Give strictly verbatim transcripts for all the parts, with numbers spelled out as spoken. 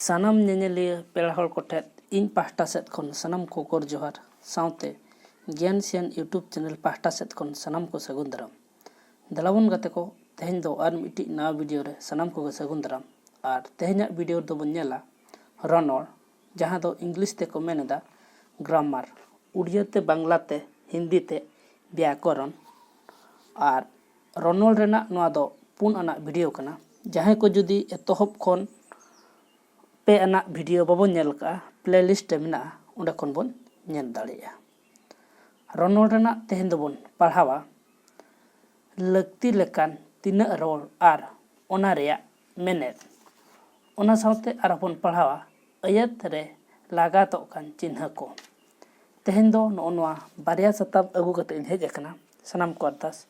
ᱥᱟᱱᱟᱢ ᱧᱮᱧᱮᱞᱤᱭᱟᱹ ᱯᱮᱲᱟ ᱦᱚᱲ ᱠᱚᱴᱷᱮᱱ ᱤᱧ ᱯᱟᱦᱴᱟ ᱥᱮᱫ ᱠᱷᱚᱱ ᱥᱟᱱᱟᱢ ᱠᱚ ᱠᱚᱨ ᱡᱚᱦᱟᱨ, ᱥᱟᱶᱛᱮ ᱜᱮᱭᱟᱱ ᱥᱤᱭᱟᱱ YouTube channel ᱯᱟᱦᱴᱟ ᱥᱮᱫ ᱠᱷᱚᱱ ᱥᱟᱱᱟᱢ ᱠᱚ ᱥᱟᱹᱜᱩᱱ ᱫᱟᱨᱟᱢ᱾ ᱫᱮᱞᱟᱵᱚᱱ ᱜᱟᱛᱮ ᱠᱚ, ᱛᱮᱦᱮᱧ ᱫᱚ ᱟᱨ ᱢᱤᱫᱴᱤᱡ ᱱᱟᱣᱟ video ᱨᱮ ᱥᱟᱱᱟᱢ ᱠᱚᱜᱮ ᱥᱟᱹᱜᱩᱱ ᱫᱟᱨᱟᱢ᱾ ᱟᱨ ᱛᱮᱦᱮᱧᱟᱜ video ᱨᱮᱫᱚ ᱵᱚᱱ ᱧᱮᱞᱟ ᱨᱚᱱᱚᱲ, ᱡᱟᱦᱟᱸ ᱫᱚ English ᱛᱮᱠᱚ ᱢᱮᱱ ᱮᱫᱟ grammar, ᱩᱲᱤᱭᱟᱹ ᱛᱮ, ᱵᱟᱝᱞᱟ ᱛᱮ, ᱦᱤᱱᱫᱤ ᱛᱮ ᱵᱮᱭᱟᱠᱚᱨᱚᱱ᱾ ᱟᱨ ᱨᱚᱱᱚᱲ ᱨᱮᱱᱟᱜ ᱱᱚᱣᱟ ᱫᱚ ᱯᱩᱱ ᱟᱱᱟᱜ video ᱠᱟᱱᱟ᱾ ᱡᱟᱦᱟᱸᱭ ᱠᱚ ᱡᱩᱫᱤ ᱮᱛᱚᱦᱚᱵ ᱠᱷᱚᱱ ᱯᱮ ᱟᱱᱟᱜ video ᱵᱟᱵᱚᱱ ᱧᱮᱞ ᱠᱟᱜᱼᱟ, playlist ᱨᱮ ᱢᱮᱱᱟᱜᱼᱟ, ᱚᱸᱰᱮ ᱠᱷᱚᱱ ᱵᱚᱱ ᱧᱮᱞ ᱫᱟᱲᱮᱭᱟᱜᱼᱟ᱾ ᱨᱚᱱᱚᱲ ᱨᱮᱱᱟᱜ ᱛᱮᱦᱮᱧ ᱫᱚᱵᱚᱱ ᱯᱟᱲᱦᱟᱣᱟ ᱞᱟᱹᱠᱛᱤ ᱞᱮᱠᱟᱱ ᱛᱤᱱᱟᱹᱜ ᱨᱚᱲ ᱟᱨ ᱚᱱᱟ ᱨᱮᱭᱟᱜ ᱢᱮᱱᱮᱫ᱾ ᱚᱱᱟ ᱥᱟᱶᱛᱮ ᱟᱨᱦᱚᱸ ᱵᱚᱱ ᱯᱟᱲᱦᱟᱣᱟ ᱟᱹᱭᱟᱹᱛ ᱨᱮ ᱞᱟᱜᱟᱛᱚᱜ ᱠᱟᱱ ᱪᱤᱱᱦᱟᱹ ᱠᱚ᱾ ᱛᱮᱦᱮᱧ ᱫᱚ ᱱᱚᱜᱼᱚ ᱱᱚᱣᱟ ᱵᱟᱨᱭᱟ ᱥᱟᱛᱟᱢ ᱟᱹᱜᱩ ᱠᱟᱛᱮ ᱤᱧ ᱦᱮᱡ ᱟᱠᱟᱱᱟ᱾ ᱥᱟᱱᱟᱢ ᱠᱚ ᱟᱨᱫᱟᱥ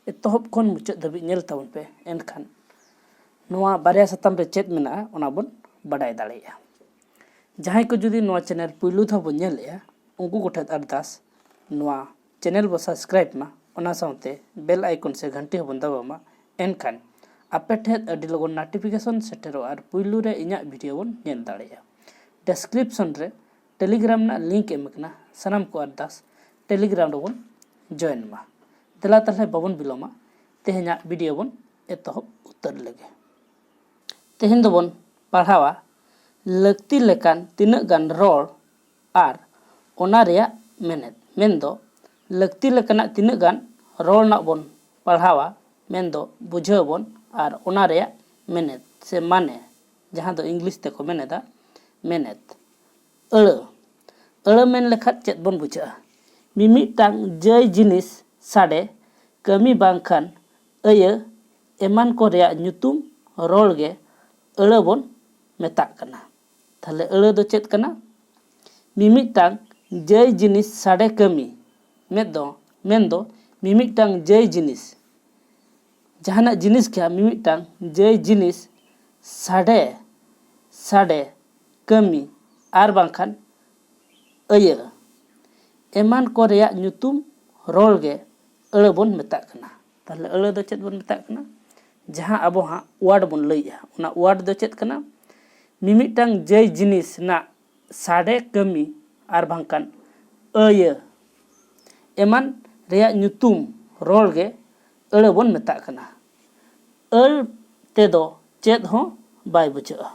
ᱮᱛᱚᱦᱚᱵ ᱠᱷᱚᱱ ᱢᱩᱪᱟᱹᱫ ᱫᱷᱟᱹᱵᱤᱡ ᱧᱮᱞ ᱛᱟᱵᱚᱱ ᱯᱮ, ᱮᱱᱠᱷᱟᱱ ᱱᱚᱣᱟ ᱵᱟᱨᱭᱟ ᱥᱟᱛᱟᱢ ᱨᱮ ᱪᱮᱫ ᱢᱮᱱᱟᱜᱼᱟ, ᱚᱱᱟ ᱵᱚᱱ ᱵᱟᱰᱟᱭ ᱫᱟᱲᱮᱭᱟᱜᱼᱟ᱾ ᱡᱟᱦᱟᱸᱭ ᱠᱚ ᱡᱩᱫᱤ ᱱᱚᱣᱟ channel ᱯᱩᱭᱞᱩ ᱫᱷᱟᱣ ᱵᱚᱱ ᱧᱮᱞᱮᱜᱼᱟ, ᱩᱱᱠᱩ ᱠᱚᱴᱷᱮᱱ ᱟᱨᱫᱟᱥ, ᱱᱚᱣᱟ channel ᱵᱚ subscribe ᱢᱟ, ᱚᱱᱟ ᱥᱟᱶᱛᱮ bell icon ᱥᱮ ᱜᱷᱟᱱᱴᱤ ᱦᱚᱸᱵᱚᱱ ᱫᱟᱵᱟᱣ ᱢᱟ᱾ ᱮᱱᱠᱷᱟᱱ ᱟᱯᱮ ᱴᱷᱮᱱ ᱟᱹᱰᱤ ᱞᱚᱜᱚᱱ notification ᱥᱮᱴᱮᱨᱚᱜᱼᱟ ᱟᱨ ᱯᱩᱭᱞᱩ ᱨᱮ ᱤᱧᱟᱹᱜ video ᱵᱚᱱ ᱧᱮᱞ ᱫᱟᱲᱮᱭᱟᱜᱼᱟ᱾ Description ᱨᱮ Telegram ᱨᱮᱱᱟᱜ link ᱮᱢ ᱟᱠᱟᱱᱟ, ᱥᱟᱱᱟᱢ ᱠᱚ ᱟᱨᱫᱟᱥ Telegram ᱨᱮᱵᱚᱱ join ᱢᱟ᱾ ᱫᱮᱞᱟ ᱛᱟᱦᱞᱮ ᱵᱟᱵᱚᱱ ᱵᱤᱞᱚᱢᱟ, ᱛᱮᱦᱮᱧᱟᱜ video ᱵᱚᱱ ᱮᱛᱚᱦᱚᱵ ᱩᱛᱟᱹᱨ ᱞᱮᱜᱮ᱾ ᱛᱮᱦᱮᱧ ᱫᱚᱵᱚᱱ ᱯᱟᱲᱦᱟᱣᱟ ᱞᱟᱹᱠᱛᱤ ᱞᱮᱠᱟᱱ ᱛᱤᱱᱟᱹᱜ ᱜᱟᱱ ᱨᱚᱲ ᱟᱨ ᱚᱱᱟ ᱨᱮᱭᱟᱜ ᱢᱮᱱᱮᱫ, ᱢᱮᱱᱫᱚ ᱞᱟᱹᱠᱛᱤ ᱞᱮᱠᱟᱱᱟᱜ ᱛᱤᱱᱟᱹᱜ ᱜᱟᱱ ᱨᱚᱲ ᱨᱮᱱᱟᱜ ᱵᱚᱱ ᱯᱟᱲᱦᱟᱣᱟ, ᱢᱮᱱᱫᱚ ᱵᱩᱡᱷᱟᱹᱣ ᱟᱵᱚᱱ, ᱟᱨ ᱚᱱᱟ ᱨᱮᱭᱟᱜ ᱢᱮᱱᱮᱫ ᱥᱮ ᱢᱟᱱᱮ, ᱡᱟᱦᱟᱸ ᱫᱚ English ᱛᱮᱠᱚ ᱢᱮᱱ ᱮᱫᱟ ᱢᱮᱱᱮᱫ᱾ ᱟᱹᱲᱟᱹ, ᱟᱹᱲᱟᱹ ᱢᱮᱱ ᱞᱮᱠᱷᱟᱱ ᱪᱮᱫ ᱵᱚᱱ ᱵᱩᱡᱷᱟᱹᱜᱼᱟ? ᱢᱤᱢᱤᱫᱴᱟᱝ ᱡᱟᱹᱭ ᱡᱤᱱᱤᱥ, ᱥᱟᱰᱮ, ᱠᱟᱹᱢᱤ ᱵᱟᱝᱠᱷᱟᱱ ᱟᱹᱭᱟᱹ ᱮᱢᱟᱱ ᱠᱚ ᱨᱮᱭᱟᱜ ᱧᱩᱛᱩᱢ ᱨᱚᱲ ᱜᱮ ᱟᱹᱲᱟᱹ ᱵᱚᱱ ᱢᱮᱛᱟᱜ ᱠᱟᱱᱟ᱾ ᱛᱟᱦᱞᱮ ᱟᱹᱲᱟᱹ ᱫᱚ ᱪᱮᱫ ᱠᱟᱱᱟ? ᱢᱤᱢᱤᱫᱴᱟᱝ ᱡᱟᱹᱭ ᱡᱤᱱᱤᱥ, ᱥᱟᱰᱮ, ᱠᱟᱹᱢᱤ᱾ ᱢᱮᱫ ᱫᱚ, ᱢᱮᱱᱫᱚ ᱢᱤᱢᱤᱫᱴᱟᱝ ᱡᱟᱹᱭ ᱡᱤᱱᱤᱥ, ᱡᱟᱦᱟᱱᱟᱜ ᱡᱤᱱᱤᱥ ᱜᱮ ᱦᱟᱸᱜ, ᱢᱤᱢᱤᱫᱴᱟᱝ ᱡᱟᱹᱭ ᱡᱤᱱᱤᱥ, ᱥᱟᱰᱮ, ᱥᱟᱰᱮ, ᱠᱟᱹᱢᱤ, ᱟᱨ ᱵᱟᱝᱠᱷᱟᱱ ᱟᱹᱭᱟᱹ ᱮᱢᱟᱱ ᱠᱚ ᱨᱮᱭᱟᱜ ᱧᱩᱛᱩᱢ ᱨᱚᱲ ᱜᱮ ᱟᱹᱲᱟᱹ ᱵᱚᱱ ᱢᱮᱛᱟᱜ ᱠᱟᱱᱟ᱾ ᱛᱟᱦᱞᱮ ᱟᱹᱲᱟᱹ ᱫᱚ ᱪᱮᱫ ᱵᱚᱱ ᱢᱮᱛᱟᱜ ᱠᱟᱱᱟ? ᱡᱟᱦᱟᱸ ᱟᱵᱚ ᱦᱟᱸᱜ word ᱵᱚᱱ ᱞᱟᱹᱭᱮᱜᱼᱟ, ᱚᱱᱟ word ᱫᱚ ᱪᱮᱫ ᱠᱟᱱᱟ? ᱢᱤᱢᱤᱫᱴᱟᱝ ᱡᱟᱹᱭ ᱡᱤᱱᱤᱥ ᱨᱮᱱᱟᱜ ᱥᱟᱰᱮ, ᱠᱟᱹᱢᱤ ᱟᱨ ᱵᱟᱝᱠᱷᱟᱱ ᱟᱹᱭᱟᱹ ᱮᱢᱟᱱ ᱨᱮᱭᱟᱜ ᱧᱩᱛᱩᱢ ᱨᱚᱲ ᱜᱮ ᱟᱹᱲᱟᱹ ᱵᱚᱱ ᱢᱮᱛᱟᱜ ᱠᱟᱱᱟ᱾ ᱟᱹᱲ ᱛᱮᱫᱚ ᱪᱮᱫ ᱦᱚᱸ ᱵᱟᱭ ᱵᱩᱡᱷᱟᱹᱜᱼᱟ᱾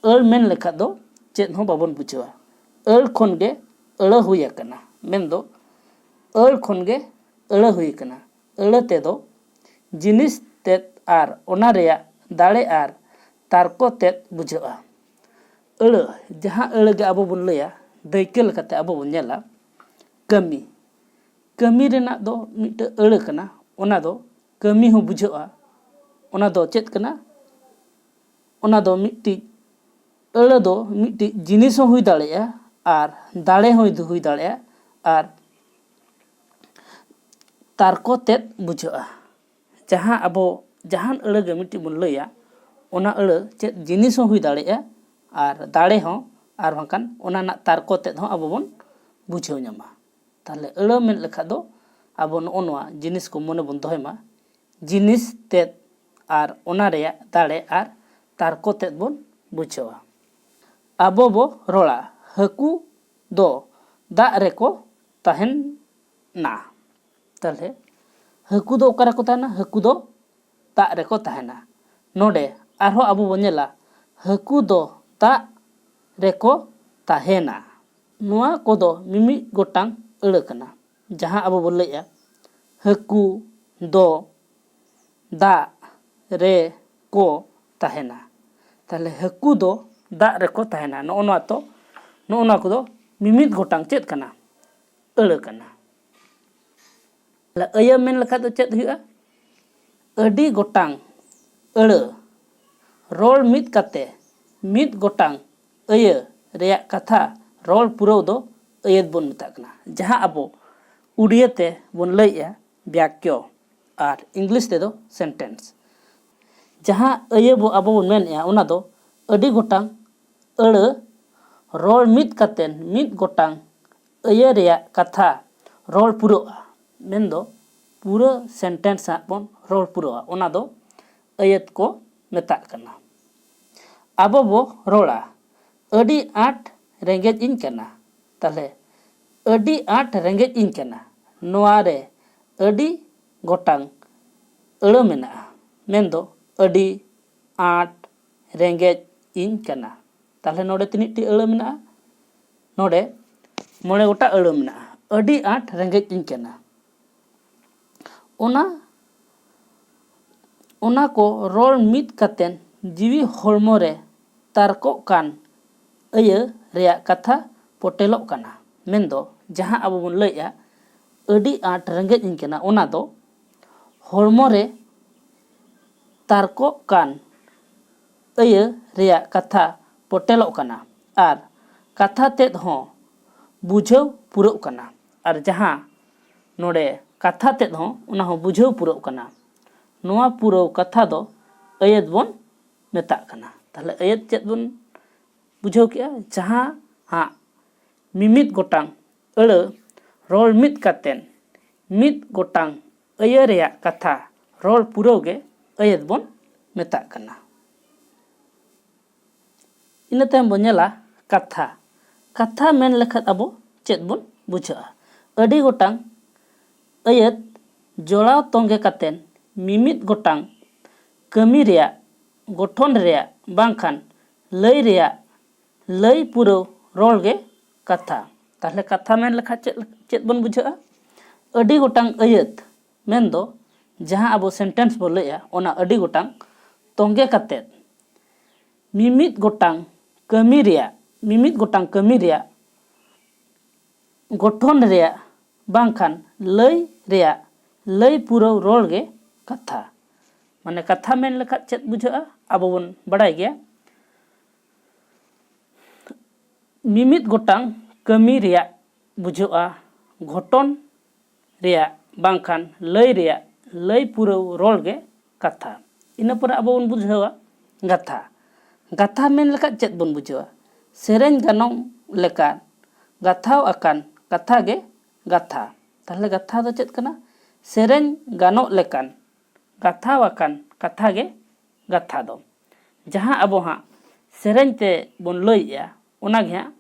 ᱟᱹᱲ ᱢᱮᱱ ᱞᱮᱠᱷᱟᱱ ᱫᱚ ᱪᱮᱫ ᱦᱚᱸ ᱵᱟᱵᱚᱱ ᱵᱩᱡᱷᱟᱹᱣᱟ᱾ ᱟᱹᱲ ᱠᱷᱚᱱ ᱜᱮ ᱟᱹᱲᱟᱹ ᱦᱩᱭ ᱟᱠᱟᱱᱟ᱾ ᱢᱮᱱᱫᱚ ᱟᱹᱲ ᱠᱷᱚᱱ ᱜᱮ ᱟᱹᱲᱟᱹ ᱦᱩᱭ ᱟᱠᱟᱱᱟ᱾ ᱟᱹᱲᱟᱹ ᱛᱮᱫᱚ ᱡᱤᱱᱤᱥ ᱛᱮᱫ ᱟᱨ ᱚᱱᱟ ᱨᱮᱭᱟᱜ ᱫᱟᱲᱮ ᱟᱨ ᱛᱟᱨᱠᱚ ᱛᱮᱫ ᱵᱩᱡᱷᱟᱹᱜᱼᱟ᱾ ᱟᱹᱲᱟᱹ, ᱡᱟᱦᱟᱸ ᱟᱹᱲᱟᱹ ᱜᱮ ᱟᱵᱚ ᱵᱚᱱ ᱞᱟᱹᱭᱟ, ᱫᱟᱹᱭᱠᱟᱹ ᱞᱮᱠᱟᱛᱮ ᱟᱵᱚ ᱵᱚᱱ ᱧᱮᱞᱟ, ᱠᱟᱹᱢᱤ᱾ ᱠᱟᱹᱢᱤ ᱨᱮᱱᱟᱜ ᱫᱚ ᱢᱤᱫᱴᱟᱹᱝ ᱟᱹᱲᱟᱹ ᱠᱟᱱᱟ, ᱚᱱᱟ ᱫᱚ ᱠᱟᱹᱢᱤ ᱦᱚᱸ ᱵᱩᱡᱷᱟᱹᱜᱼᱟ᱾ ᱚᱱᱟ ᱫᱚ ᱪᱮᱫ ᱠᱟᱱᱟ? ᱚᱱᱟ ᱫᱚ ᱢᱤᱫᱴᱤᱡ, ᱟᱹᱲᱟᱹ ᱫᱚ ᱢᱤᱫᱴᱤᱡ ᱡᱤᱱᱤᱥ ᱦᱚᱸ ᱦᱩᱭ ᱫᱟᱲᱮᱭᱟᱜᱼᱟ ᱟᱨ ᱫᱟᱲᱮ ᱦᱚᱸᱭ ᱦᱩᱭ ᱫᱟᱲᱮᱭᱟᱜᱼᱟ ᱟᱨ ᱛᱟᱨᱠᱚ ᱛᱮᱫ ᱵᱩᱡᱷᱟᱹᱜᱼᱟ᱾ ᱡᱟᱦᱟᱸ ᱟᱵᱚ ᱡᱟᱦᱟᱱ ᱟᱹᱲᱟᱹ ᱜᱮ ᱢᱤᱫᱴᱤᱡ ᱵᱚᱱ ᱞᱟᱹᱭᱟ, ᱚᱱᱟ ᱟᱹᱲᱟᱹ ᱪᱮᱫ ᱡᱤᱱᱤᱥ ᱦᱚᱸ ᱦᱩᱭ ᱫᱟᱲᱮᱭᱟᱜᱼᱟ ᱟᱨ ᱫᱟᱲᱮ ᱦᱚᱸ, ᱟᱨ ᱵᱟᱝᱠᱷᱟᱱ ᱚᱱᱟ ᱨᱮᱱᱟᱜ ᱛᱟᱨᱠᱚ ᱛᱮᱫ ᱦᱚᱸ ᱟᱵᱚ ᱵᱚᱱ ᱵᱩᱡᱷᱟᱹᱣ ᱧᱟᱢᱟ᱾ ᱛᱟᱦᱚᱞᱮ ᱟᱹᱲᱟᱹ ᱢᱮᱱ ᱞᱮᱠᱷᱟᱡ ᱫᱚ ᱟᱵᱚ ᱱᱚᱜᱼᱚ ᱱᱚᱣᱟ ᱡᱤᱱᱤᱥ ᱠᱚ ᱢᱚᱱᱮ ᱵᱚᱱ ᱫᱚᱦᱚᱭ ᱢᱟ, ᱡᱤᱱᱤᱥ ᱛᱮᱫ ᱟᱨ ᱚᱱᱟ ᱨᱮᱭᱟᱜ ᱫᱟᱲᱮ ᱟᱨ ᱛᱟᱨᱠᱚ ᱛᱮᱫ ᱵᱚᱱ ᱵᱩᱡᱷᱟᱹᱣᱟ᱾ ᱟᱵᱚ ᱵᱚ ᱨᱚᱲᱟ, ᱦᱟᱹᱠᱩ ᱫᱚ ᱫᱟᱜ ᱨᱮᱠᱚ ᱛᱟᱦᱮᱱᱟ᱾ ᱛᱟᱦᱚᱞᱮ ᱦᱟᱹᱠᱩ ᱫᱚ ᱚᱠᱟ ᱨᱮᱠᱚ ᱛᱟᱦᱮᱱᱟ? ᱦᱟᱹᱠᱩ ᱫᱚ ᱫᱟᱜ ᱨᱮᱠᱚ ᱛᱟᱦᱮᱱᱟ᱾ ᱱᱚᱰᱮ ᱟᱨᱦᱚᱸ ᱟᱵᱚ ᱵᱚᱱ ᱧᱮᱞᱟ, ᱦᱟᱹᱠᱩ ᱫᱚ ᱫᱟᱜ ᱨᱮᱠᱚ ᱛᱟᱦᱮᱱᱟ᱾ ᱱᱚᱣᱟ ᱠᱚᱫᱚ ᱢᱤᱢᱤᱫ ᱜᱚᱴᱟᱝ ᱟᱹᱲᱟᱹ ᱠᱟᱱᱟ, ᱡᱟᱦᱟᱸ ᱟᱵᱚ ᱵᱚᱱ ᱞᱟᱹᱭᱮᱜᱼᱟ, ᱦᱟᱹᱠᱩ ᱫᱚ ᱫᱟᱜ ᱨᱮ ᱠᱚ ᱛᱟᱦᱮᱱᱟ᱾ ᱛᱟᱦᱚᱞᱮ ᱦᱟᱹᱠᱩ ᱫᱚ ᱫᱟᱜ ᱨᱮᱠᱚ ᱛᱟᱦᱮᱱᱟ᱾ ᱱᱚᱜᱼᱚ ᱱᱚᱣᱟ ᱛᱚ, ᱱᱚᱜᱼᱚ ᱱᱚᱣᱟ ᱠᱚᱫᱚ ᱢᱤᱢᱤᱫ ᱜᱚᱴᱟᱝ ᱪᱮᱫ ᱠᱟᱱᱟ? ᱟᱹᱲᱟᱹ ᱠᱟᱱᱟ᱾ ᱛᱟᱦᱚᱞᱮ ᱟᱹᱭᱟᱹ ᱢᱮᱱ ᱞᱮᱠᱷᱟᱡ ᱫᱚ ᱪᱮᱫ ᱦᱩᱭᱩᱜᱼᱟ? ᱟᱹᱰᱤ ᱜᱚᱴᱟᱝ ᱟᱹᱲᱟᱹ ᱨᱚᱲ ᱢᱤᱫ ᱠᱟᱛᱮ ᱢᱤᱫ ᱜᱚᱴᱟᱝ ᱟᱹᱭᱟᱹ ᱨᱮᱭᱟᱜ ᱠᱟᱛᱷᱟ ᱨᱚᱲ ᱯᱩᱨᱟᱹᱣ ᱫᱚ ᱟᱹᱭᱟᱹᱛ ᱵᱚᱱ ᱢᱮᱛᱟᱜ ᱠᱟᱱᱟ, ᱡᱟᱦᱟᱸ ᱟᱵᱚ ᱩᱰᱤᱭᱟᱹ ᱛᱮ ᱵᱚᱱ ᱞᱟᱹᱭᱮᱜᱼᱟ ᱵᱟᱠᱠᱚ ᱟᱨ ᱤᱝᱞᱤᱥ ᱛᱮᱫᱚ ᱥᱮᱱᱴᱮᱱᱥ᱾ ᱡᱟᱦᱟᱸ ᱟᱹᱭᱟᱹ ᱵᱚ ᱟᱵᱚ ᱵᱚᱱ ᱢᱮᱱᱮᱜᱼᱟ, ᱚᱱᱟ ᱫᱚ ᱟᱹᱰᱤ ᱜᱚᱴᱟᱝ ᱟᱹᱲᱟᱹ ᱨᱚᱲ ᱢᱤᱫ ᱠᱟᱛᱮ ᱢᱤᱫ ᱜᱚᱴᱟᱝ ᱟᱹᱭᱟᱹ ᱨᱮᱭᱟᱜ ᱠᱟᱛᱷᱟ ᱨᱚᱲ ᱯᱩᱨᱟᱹᱜᱼᱟ, ᱢᱮᱱᱫᱚ ᱯᱩᱨᱟᱹ ᱥᱮᱱᱴᱮᱱᱥ ᱦᱟᱸᱜ ᱵᱚᱱ ᱨᱚᱲ ᱯᱩᱨᱟᱹᱣᱟ, ᱚᱱᱟ ᱫᱚ ᱟᱹᱭᱟᱹᱛ ᱠᱚ ᱢᱮᱛᱟᱜ ᱠᱟᱱᱟ᱾ ᱟᱵᱚ ᱵᱚ ᱨᱚᱲᱟ, ᱟᱹᱰᱤ ᱟᱸᱴ ᱨᱮᱸᱜᱮᱡ ᱤᱧ ᱠᱟᱱᱟ᱾ ᱛᱟᱦᱞᱮ ᱟᱹᱰᱤ ᱟᱸᱴ ᱨᱮᱸᱜᱮᱡ ᱤᱧ ᱠᱟᱱᱟ, ᱱᱚᱣᱟ ᱨᱮ ᱟᱹᱰᱤ ᱜᱚᱴᱟᱝ ᱟᱹᱲᱟᱹ ᱢᱮᱱᱟᱜᱼᱟ᱾ ᱢᱮᱱᱫᱚ ᱟᱹᱰᱤ ᱟᱸᱴ ᱨᱮᱸᱜᱮᱡ ᱤᱧ ᱠᱟᱱᱟ᱾ ᱛᱟᱦᱞᱮ ᱱᱚᱰᱮ ᱛᱤᱱᱟᱹᱜ ᱴᱤ ᱟᱹᱲᱟᱹ ᱢᱮᱱᱟᱜᱼᱟ? ᱱᱚᱰᱮ ᱢᱚᱬᱮ ᱜᱚᱴᱟᱝ ᱟᱹᱲᱟᱹ ᱢᱮᱱᱟᱜᱼᱟ᱾ ᱟᱹᱰᱤ ᱟᱸᱴ ᱨᱮᱸᱜᱮᱡ ᱤᱧ ᱠᱟᱱᱟ᱾ ᱚᱱᱟ ᱚᱱᱟ ᱠᱚ ᱨᱚᱲ ᱢᱤᱫ ᱠᱟᱛᱮᱱ ᱡᱤᱣᱤ ᱦᱚᱲᱢᱚ ᱨᱮ ᱛᱟᱨᱠᱚᱜ ᱠᱟᱱ ᱟᱹᱭᱟᱹ ᱨᱮᱭᱟᱜ ᱠᱟᱛᱷᱟ ᱯᱚᱴᱮᱞᱚᱜ ᱠᱟᱱᱟ᱾ ᱢᱮᱱᱫᱚ ᱡᱟᱦᱟᱸ ᱟᱵᱚ ᱵᱚᱱ ᱞᱟᱹᱭᱮᱜᱼᱟ, ᱟᱹᱰᱤ ᱟᱸᱴ ᱨᱮᱸᱜᱮᱡ ᱤᱧ ᱠᱟᱱᱟ, ᱚᱱᱟ ᱫᱚ ᱦᱚᱲᱢᱚ ᱨᱮ ᱛᱟᱨᱠᱚᱜ ᱠᱟᱱ ᱟᱹᱭᱟᱹ ᱨᱮᱭᱟᱜ ᱠᱟᱛᱷᱟ ᱯᱚᱴᱮᱞᱚᱜ ᱠᱟᱱᱟ ᱟᱨ ᱠᱟᱛᱷᱟ ᱛᱮᱫ ᱦᱚᱸ ᱵᱩᱡᱷᱟᱹᱣ ᱯᱩᱨᱟᱹᱜ ᱠᱟᱱᱟ᱾ ᱟᱨ ᱡᱟᱦᱟᱸ ᱱᱚᱰᱮ ᱠᱟᱛᱷᱟ ᱛᱮᱫ ᱦᱚᱸ, ᱚᱱᱟ ᱦᱚᱸ ᱵᱩᱡᱷᱟᱹᱣ ᱯᱩᱨᱟᱹᱜ ᱠᱟᱱᱟ᱾ ᱱᱚᱣᱟ ᱯᱩᱨᱟᱹᱣ ᱠᱟᱛᱷᱟ ᱫᱚ ᱟᱹᱭᱟᱹᱛ ᱵᱚᱱ ᱢᱮᱛᱟᱜ ᱠᱟᱱᱟ᱾ ᱛᱟᱦᱞᱮ ᱟᱹᱭᱟᱹᱛ ᱪᱮᱫ ᱵᱚᱱ ᱵᱩᱡᱷᱟᱹᱣ ᱠᱮᱜᱼᱟ? ᱡᱟᱦᱟᱸ ᱦᱟᱸᱜ ᱢᱤᱢᱤᱫ ᱜᱚᱴᱟᱝ ᱟᱹᱲᱟᱹ ᱨᱚᱲ ᱢᱤᱫ ᱠᱟᱛᱮᱱ ᱢᱤᱫ ᱜᱚᱴᱟᱝ ᱟᱹᱭᱟᱹ ᱨᱮᱭᱟᱜ ᱠᱟᱛᱷᱟ ᱨᱚᱲ ᱯᱩᱨᱟᱹᱣ ᱜᱮ ᱟᱹᱭᱟᱹᱛ ᱵᱚᱱ ᱢᱮᱛᱟᱜ ᱠᱟᱱᱟ᱾ ᱤᱱᱟᱹ ᱛᱟᱭᱚᱢ ᱵᱚᱱ ᱧᱮᱞᱟ ᱠᱟᱛᱷᱟ᱾ ᱠᱟᱛᱷᱟ ᱢᱮᱱ ᱞᱮᱠᱷᱟᱱ ᱟᱵᱚ ᱪᱮᱫ ᱵᱚᱱ ᱵᱩᱡᱷᱟᱹᱜᱼᱟ? ᱟᱹᱰᱤ ᱜᱚᱴᱟᱝ ᱟᱹᱭᱟᱹᱛ ᱡᱚᱲᱟᱣ ᱛᱚᱸᱜᱮ ᱠᱟᱛᱮᱱ ᱢᱤᱢᱤᱫ ᱜᱚᱴᱟᱝ ᱠᱟᱹᱢᱤ ᱨᱮᱭᱟᱜ, ᱜᱚᱴᱷᱚᱱ ᱨᱮᱭᱟᱜ, ᱵᱟᱝᱠᱷᱟᱱ ᱞᱟᱹᱭ ᱨᱮᱭᱟᱜ, ᱞᱟᱹᱭ ᱯᱩᱨᱟᱹᱣ ᱨᱚᱲ ᱜᱮ ᱠᱟᱛᱷᱟ᱾ ᱛᱟᱦᱞᱮ ᱠᱟᱛᱷᱟ ᱢᱮᱱ ᱞᱮᱠᱷᱟᱱ ᱪᱮᱫ, ᱪᱮᱫ ᱵᱚᱱ ᱵᱩᱡᱷᱟᱹᱜᱼᱟ? ᱟᱹᱰᱤ ᱜᱚᱴᱟᱝ ᱟᱹᱭᱟᱹᱛ, ᱢᱮᱱᱫᱚ ᱡᱟᱦᱟᱸ ᱟᱵᱚ sentence ᱵᱚᱱ ᱞᱟᱹᱭᱮᱜᱼᱟ, ᱚᱱᱟ ᱟᱹᱰᱤ ᱜᱚᱴᱟᱝ ᱛᱚᱸᱜᱮ ᱠᱟᱛᱮᱫ ᱢᱤᱢᱤᱫ ᱜᱚᱴᱟᱝ ᱠᱟᱹᱢᱤ ᱨᱮᱭᱟᱜ, ᱢᱤᱢᱤᱫ ᱜᱚᱴᱟᱝ ᱠᱟᱹᱢᱤ ᱨᱮᱭᱟᱜ, ᱜᱚᱴᱷᱚᱱ ᱨᱮᱭᱟᱜ, ᱵᱟᱝᱠᱷᱟᱱ ᱞᱟᱹᱭ ᱨᱮᱭᱟᱜ, ᱞᱟᱹᱭ ᱯᱩᱨᱟᱹᱣ ᱨᱚᱲ ᱜᱮ ᱠᱟᱛᱷᱟ᱾ ᱢᱟᱱᱮ ᱠᱟᱛᱷᱟ ᱢᱮᱱ ᱞᱮᱠᱷᱟᱱ ᱪᱮᱫ ᱵᱩᱡᱷᱟᱹᱜᱼᱟ? ᱟᱵᱚ ᱵᱚᱱ ᱵᱟᱲᱟᱭ ᱜᱮᱭᱟ, ᱢᱤᱢᱤᱫ ᱜᱚᱴᱟᱝ ᱠᱟᱹᱢᱤ ᱨᱮᱭᱟᱜ ᱵᱩᱡᱷᱟᱹᱜᱼᱟ, ᱜᱷᱚᱴᱚᱱ ᱨᱮᱭᱟᱜ ᱵᱟᱝᱠᱷᱟᱱ ᱞᱟᱹᱭ ᱨᱮᱭᱟᱜ, ᱞᱟᱹᱭ ᱯᱩᱨᱟᱹᱣ ᱨᱚᱲ ᱜᱮ ᱠᱟᱛᱷᱟ᱾ ᱤᱱᱟᱹ ᱯᱚᱨᱮ ᱟᱵᱚ ᱵᱚᱱ ᱵᱩᱡᱷᱟᱹᱣᱟ ᱜᱟᱛᱷᱟ᱾ ᱜᱟᱛᱷᱟ ᱢᱮᱱ ᱞᱮᱠᱷᱟᱱ ᱪᱮᱫ ᱵᱚᱱ ᱵᱩᱡᱷᱟᱹᱣᱟ? ᱥᱮᱨᱮᱧ ᱜᱟᱱᱚᱜ ᱞᱮᱠᱟᱱ, ᱜᱟᱛᱷᱟᱣ ᱟᱠᱟᱱ ᱠᱟᱛᱷᱟ ᱜᱮ ᱜᱟᱛᱷᱟ᱾ ᱛᱟᱦᱞᱮ ᱜᱟᱛᱷᱟ ᱫᱚ ᱪᱮᱫ ᱠᱟᱱᱟ? ᱥᱮᱨᱮᱧ ᱜᱟᱱᱚᱜ ᱞᱮᱠᱟᱱ, ᱜᱟᱛᱷᱟᱣ ᱟᱠᱟᱱ ᱠᱟᱛᱷᱟ ᱜᱮ ᱜᱟᱛᱷᱟ ᱫᱚ᱾ ᱡᱟᱦᱟᱸ ᱟᱵᱚ ᱦᱟᱸᱜ ᱥᱮᱨᱮᱧ ᱛᱮ ᱵᱚᱱ ᱞᱟᱹᱭᱮᱜᱼᱟ, ᱚᱱᱟ ᱜᱮ ᱦᱟᱸᱜ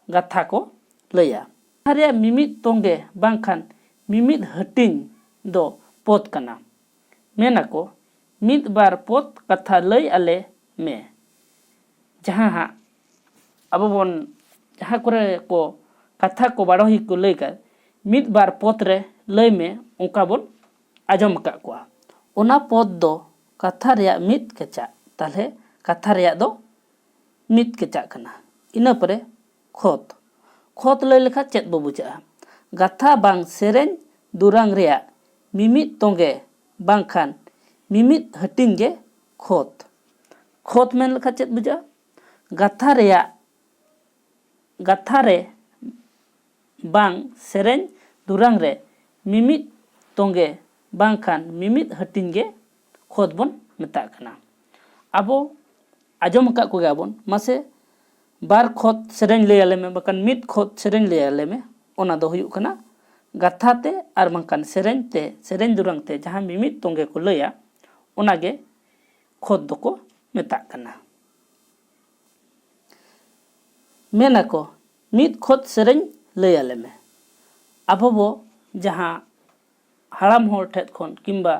ᱜᱟᱛᱷᱟ ᱠᱚ ᱞᱟᱹᱭᱟ᱾ ᱠᱟᱛᱷᱟ ᱨᱮᱭᱟᱜ ᱢᱤᱢᱤᱫ ᱛᱚᱸᱜᱮ ᱵᱟᱝᱠᱷᱟᱱ ᱢᱤᱢᱤᱫ ᱦᱟᱹᱴᱤᱧ ᱫᱚ ᱯᱚᱫ ᱠᱟᱱᱟ᱾ ᱢᱮᱱᱟᱠᱚ, "ᱢᱤᱫ ᱵᱟᱨ ᱯᱚᱫ ᱠᱟᱛᱷᱟ ᱞᱟᱹᱭ ᱟᱞᱮ ᱢᱮ᱾" ᱡᱟᱦᱟᱸ ᱦᱟᱸᱜ ᱟᱵᱚ ᱵᱚᱱ, ᱡᱟᱦᱟᱸ ᱠᱚᱨᱮ ᱠᱚ ᱠᱟᱛᱷᱟ ᱠᱚ ᱵᱟᱲᱚᱦᱤ ᱠᱚ ᱞᱟᱹᱭ ᱠᱟᱜ, "ᱢᱤᱫ ᱵᱟᱨ ᱯᱚᱫ ᱨᱮ ᱞᱟᱹᱭ ᱢᱮ", ᱚᱱᱠᱟ ᱵᱚᱱ ᱟᱸᱡᱚᱢ ᱟᱠᱟᱫ ᱠᱚᱣᱟ᱾ ᱚᱱᱟ ᱯᱚᱫ ᱫᱚ ᱠᱟᱛᱷᱟ ᱨᱮᱭᱟᱜ ᱢᱤᱫ ᱠᱮᱪᱟᱜ, ᱛᱟᱦᱞᱮ ᱠᱟᱛᱷᱟ ᱨᱮᱭᱟᱜ ᱫᱚ ᱢᱤᱫ ᱠᱮᱪᱟᱜ ᱠᱟᱱᱟ᱾ ᱤᱱᱟᱹ ᱯᱚᱨᱮ ᱠᱷᱚᱛ᱾ ᱠᱷᱚᱛ ᱞᱟᱹᱭ ᱞᱮᱠᱷᱟᱱ ᱪᱮᱫ ᱵᱚ ᱵᱩᱡᱷᱟᱹᱜᱼᱟ? ᱜᱟᱛᱷᱟ ᱵᱟᱝ ᱥᱮᱨᱮᱧ ᱫᱩᱨᱟᱝ ᱨᱮᱭᱟᱜ ᱢᱤᱢᱤᱫ ᱛᱚᱸᱜᱮ ᱵᱟᱝᱠᱷᱟᱱ ᱢᱤᱢᱤᱫ ᱦᱟᱹᱴᱤᱧ ᱜᱮ ᱠᱷᱚᱛ᱾ ᱠᱷᱚᱛ ᱢᱮᱱ ᱞᱮᱠᱷᱟᱱ ᱪᱮᱫ ᱵᱩᱡᱷᱟᱹᱜᱼᱟ? ᱜᱟᱛᱷᱟ ᱨᱮᱭᱟᱜ, ᱜᱟᱛᱷᱟ ᱨᱮ ᱵᱟᱝ ᱥᱮᱨᱮᱧ ᱫᱩᱨᱟᱝ ᱨᱮ ᱢᱤᱢᱤᱫ ᱛᱚᱸᱜᱮ ᱵᱟᱝᱠᱷᱟᱱ ᱢᱤᱢᱤᱫ ᱦᱟᱹᱴᱤᱧ ᱜᱮ ᱠᱷᱚᱛ ᱵᱚᱱ ᱢᱮᱛᱟᱜ ᱠᱟᱱᱟ᱾ ᱟᱵᱚ ᱟᱸᱡᱚᱢ ᱟᱠᱟᱫ ᱠᱚᱜᱮᱭᱟ ᱵᱚᱱ, "ᱢᱟᱥᱮ ᱵᱟᱨ ᱠᱷᱚᱛ ᱥᱮᱨᱮᱧ ᱞᱟᱹᱭ ᱟᱞᱮ ᱢᱮ", ᱵᱟᱠᱷᱟᱱ "ᱢᱤᱫ ᱠᱷᱚᱛ ᱥᱮᱨᱮᱧ ᱞᱟᱹᱭ ᱟᱞᱮ ᱢᱮ", ᱚᱱᱟ ᱫᱚ ᱦᱩᱭᱩᱜ ᱠᱟᱱᱟ ᱜᱟᱛᱷᱟ ᱛᱮ ᱟᱨ ᱵᱟᱝᱠᱷᱟᱱ ᱥᱮᱨᱮᱧ ᱛᱮ, ᱥᱮᱨᱮᱧ ᱫᱩᱨᱟᱝ ᱛᱮ ᱡᱟᱦᱟᱸ ᱢᱤᱢᱤᱫ ᱛᱚᱸᱜᱮ ᱠᱚ ᱞᱟᱹᱭᱟ, ᱚᱱᱟᱜᱮ ᱠᱷᱚᱛ ᱫᱚᱠᱚ ᱢᱮᱛᱟᱜ ᱠᱟᱱᱟ᱾ ᱢᱮᱱᱟᱠᱚ, "ᱢᱤᱫ ᱠᱷᱚᱛ ᱥᱮᱨᱮᱧ ᱞᱟᱹᱭ ᱟᱞᱮ ᱢᱮ᱾" ᱟᱵᱚ ᱵᱚ ᱡᱟᱦᱟᱸ ᱦᱟᱲᱟᱢ ᱦᱚᱲ ᱴᱷᱮᱱ ᱠᱷᱚᱱ ᱠᱤᱝᱵᱟ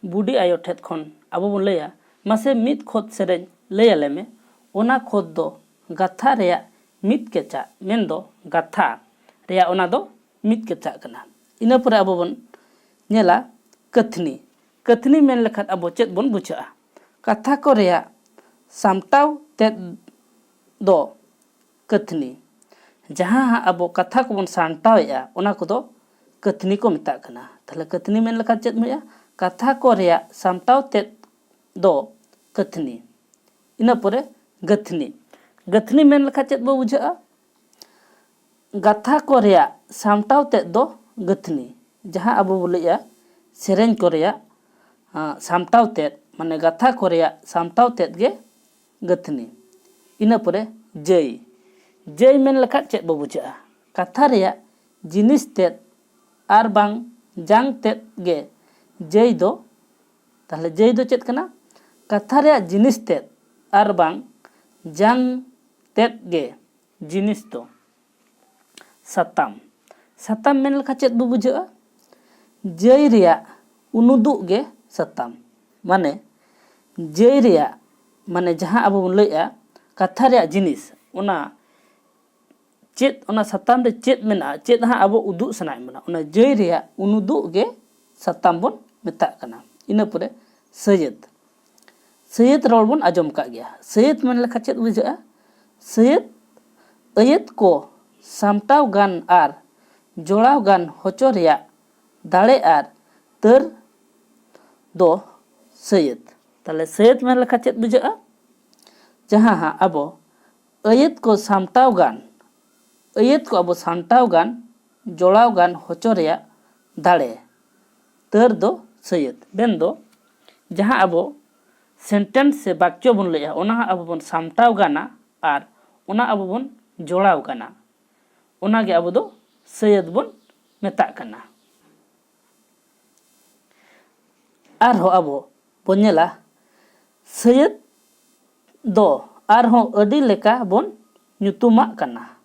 ᱵᱩᱰᱤ ᱟᱭᱳ ᱴᱷᱮᱱ ᱠᱷᱚᱱ ᱟᱵᱚ ᱵᱚᱱ ᱞᱟᱹᱭᱟ, "ᱢᱟᱥᱮ ᱢᱤᱫ ᱠᱷᱚᱛ ᱥᱮᱨᱮᱧ ᱞᱟᱹᱭ ᱟᱞᱮ ᱢᱮ", ᱚᱱᱟ ᱠᱷᱚᱛ ᱫᱚ ᱜᱟᱛᱷᱟ ᱨᱮᱭᱟᱜ ᱢᱤᱫ ᱠᱮᱪᱟᱜ, ᱢᱮᱱᱫᱚ ᱜᱟᱛᱷᱟ ᱨᱮᱭᱟᱜ ᱚᱱᱟ ᱫᱚ ᱢᱤᱫ ᱠᱮᱪᱟᱜ ᱠᱟᱱᱟ᱾ ᱤᱱᱟᱹ ᱯᱚᱨᱮ ᱟᱵᱚ ᱵᱚᱱ ᱧᱮᱞᱟ ᱠᱟᱹᱛᱷᱱᱤ᱾ ᱠᱟᱹᱛᱷᱱᱤ ᱢᱮᱱ ᱞᱮᱠᱷᱟᱱ ᱟᱵᱚ ᱪᱮᱫ ᱵᱚᱱ ᱵᱩᱡᱷᱟᱹᱜᱼᱟ? ᱠᱟᱛᱷᱟ ᱠᱚ ᱨᱮᱭᱟᱜ ᱥᱟᱢᱴᱟᱣ ᱛᱮᱫ ᱫᱚ ᱠᱟᱹᱛᱷᱱᱤ᱾ ᱡᱟᱦᱟᱸ ᱦᱟᱸᱜ ᱟᱵᱚ ᱠᱟᱛᱷᱟ ᱠᱚᱵᱚᱱ ᱥᱟᱢᱴᱟᱣᱮᱫᱼᱟ, ᱚᱱᱟ ᱠᱚᱫᱚ ᱠᱟᱹᱛᱷᱱᱤ ᱠᱚ ᱢᱮᱛᱟᱜ ᱠᱟᱱᱟ᱾ ᱛᱟᱦᱞᱮ ᱠᱟᱹᱛᱷᱱᱤ ᱢᱮᱱ ᱞᱮᱠᱷᱟᱱ ᱪᱮᱫ ᱦᱩᱭᱩᱜᱼᱟ? ᱠᱟᱛᱷᱟ ᱠᱚ ᱨᱮᱭᱟᱜ ᱥᱟᱢᱴᱟᱣ ᱛᱮᱫ ᱫᱚ ᱠᱟᱹᱛᱷᱱᱤ᱾ ᱤᱱᱟᱹ ᱯᱚᱨᱮ ᱜᱟᱹᱛᱷᱱᱤ᱾ ᱜᱟᱹᱛᱷᱱᱤ ᱢᱮᱱ ᱞᱮᱠᱷᱟᱱ ᱪᱮᱫ ᱵᱚ ᱵᱩᱡᱷᱟᱹᱜᱼᱟ? ᱜᱟᱛᱷᱟ ᱠᱚ ᱨᱮᱭᱟᱜ ᱥᱟᱢᱴᱟᱣ ᱛᱮᱫ ᱫᱚ ᱜᱟᱹᱛᱷᱱᱤ᱾ ᱡᱟᱦᱟᱸ ᱟᱵᱚ ᱵᱚ ᱞᱟᱹᱭᱮᱜᱼᱟ, ᱥᱮᱨᱮᱧ ᱠᱚ ᱨᱮᱭᱟᱜ, ᱟᱸ, ᱥᱟᱢᱴᱟᱣ ᱛᱮᱫ, ᱢᱟᱱᱮ ᱜᱟᱛᱷᱟ ᱠᱚ ᱨᱮᱭᱟᱜ ᱥᱟᱢᱴᱟᱣ ᱛᱮᱫ ᱜᱮ ᱜᱟᱹᱛᱷᱱᱤ᱾ ᱤᱱᱟᱹ ᱯᱚᱨᱮ ᱡᱟᱹᱭ᱾ ᱡᱟᱹᱭ ᱢᱮᱱ ᱞᱮᱠᱷᱟᱱ ᱪᱮᱫ ᱵᱚ ᱵᱩᱡᱷᱟᱹᱜᱼᱟ? ᱠᱟᱛᱷᱟ ᱨᱮᱭᱟᱜ ᱡᱤᱱᱤᱥ ᱛᱮᱫ ᱟᱨ ᱵᱟᱝ ᱡᱟᱝ ᱛᱮᱫ ᱜᱮ ᱡᱟᱹᱭ ᱫᱚ᱾ ᱛᱟᱦᱞᱮ ᱡᱟᱹᱭ ᱫᱚ ᱪᱮᱫ ᱠᱟᱱᱟ? ᱠᱟᱛᱷᱟ ᱨᱮᱭᱟᱜ ᱡᱤᱱᱤᱥ ᱛᱮᱫ ᱟᱨ ᱵᱟᱝ ᱡᱟᱝ ᱛᱮᱫ ᱜᱮ ᱡᱤᱱᱤᱥ ᱫᱚ ᱥᱟᱛᱟᱢ᱾ ᱥᱟᱛᱟᱢ ᱢᱮᱱ ᱞᱮᱠᱷᱟᱱ ᱪᱮᱫ ᱵᱚ ᱵᱩᱡᱷᱟᱹᱜᱼᱟ? ᱡᱟᱹᱭ ᱨᱮᱭᱟᱜ ᱩᱱᱩᱫᱩᱜ ᱜᱮ ᱥᱟᱛᱟᱢ᱾ ᱢᱟᱱᱮ ᱡᱟᱹᱭ ᱨᱮᱭᱟᱜ, ᱢᱟᱱᱮ ᱡᱟᱦᱟᱸ ᱟᱵᱚ ᱵᱚᱱ ᱞᱟᱹᱭᱮᱫᱼᱟ ᱠᱟᱛᱷᱟ ᱨᱮᱭᱟᱜ ᱡᱤᱱᱤᱥ, ᱚᱱᱟ ᱪᱮᱫ, ᱚᱱᱟ ᱥᱟᱛᱟᱢ ᱨᱮ ᱪᱮᱫ ᱢᱮᱱᱟᱜᱼᱟ, ᱪᱮᱫ ᱦᱟᱸᱜ ᱟᱵᱚ ᱩᱫᱩᱜ ᱥᱟᱱᱟᱭᱮᱫ ᱵᱚᱱᱟ, ᱚᱱᱟ ᱡᱟᱹᱭ ᱨᱮᱭᱟᱜ ᱩᱱᱩᱫᱩᱜ ᱜᱮ ᱥᱟᱛᱟᱢ ᱵᱚᱱ ᱢᱮᱛᱟᱜ ᱠᱟᱱᱟ᱾ ᱤᱱᱟᱹ ᱯᱚᱨᱮ ᱥᱟᱹᱭᱟᱹᱛ᱾ ᱥᱟᱹᱭᱟᱹᱛ ᱨᱚᱲ ᱵᱚᱱ ᱟᱸᱡᱚᱢ ᱠᱟᱜ ᱜᱮᱭᱟ᱾ ᱥᱟᱹᱭᱟᱹᱛ ᱢᱮᱱ ᱞᱮᱠᱷᱟᱱ ᱪᱮᱫ ᱵᱩᱡᱷᱟᱹᱜᱼᱟ? ᱥᱟᱹᱭᱟᱹᱛ ᱟᱹᱭᱟᱹᱛ ᱠᱚ ᱥᱟᱢᱴᱟᱣ ᱜᱟᱱ ᱟᱨ ᱡᱚᱲᱟᱣ ᱜᱟᱱ ᱦᱚᱪᱚ ᱨᱮᱭᱟᱜ ᱫᱟᱲᱮ ᱟᱨ ᱛᱟᱹᱨ ᱫᱚ ᱥᱟᱹᱭᱟᱹᱛ᱾ ᱛᱟᱦᱞᱮ ᱥᱟᱹᱭᱟᱹᱛ ᱢᱮᱱ ᱞᱮᱠᱷᱟᱱ ᱪᱮᱫ ᱵᱩᱡᱷᱟᱹᱜᱼᱟ? ᱡᱟᱦᱟᱸ ᱦᱟᱸᱜ ᱟᱵᱚ ᱟᱹᱭᱟᱹᱛ ᱠᱚ ᱥᱟᱢᱴᱟᱣ ᱜᱟᱱ, ᱟᱹᱭᱟᱹᱛ ᱠᱚ ᱟᱵᱚ ᱥᱟᱢᱴᱟᱣ ᱜᱟᱱ, ᱡᱚᱲᱟᱣ ᱜᱟᱱ ᱦᱚᱪᱚ ᱨᱮᱭᱟᱜ ᱫᱟᱲᱮ, ᱛᱟᱹᱨ ᱫᱚ ᱥᱟᱹᱭᱟᱹᱛ᱾ ᱢᱮᱱᱫᱚ ᱡᱟᱦᱟᱸ ᱟᱵᱚ ᱥᱮᱱᱴᱮᱱᱥ ᱥᱮ ᱵᱟᱠᱭᱚ ᱵᱚᱱ ᱞᱟᱹᱭᱟ, ᱚᱱᱟ ᱦᱚᱸ ᱟᱵᱚ ᱵᱚᱱ ᱥᱟᱢᱴᱟᱣ ᱜᱟᱱᱟ ᱟᱨ ᱚᱱᱟ ᱟᱵᱚ ᱵᱚᱱ ᱡᱚᱲᱟᱣ ᱜᱟᱱᱟ, ᱚᱱᱟᱜᱮ ᱟᱵᱚ ᱫᱚ ᱥᱟᱹᱭᱟᱹᱛ ᱵᱚᱱ ᱢᱮᱛᱟᱜ ᱠᱟᱱᱟ᱾ ᱟᱨᱦᱚᱸ ᱟᱵᱚ ᱵᱚᱱ ᱧᱮᱞᱟ, ᱥᱟᱹᱭᱟᱹᱛ ᱫᱚ ᱟᱨᱦᱚᱸ ᱟᱹᱰᱤ ᱞᱮᱠᱟ ᱵᱚᱱ ᱧᱩᱛᱩᱢᱟᱜ ᱠᱟᱱᱟ᱾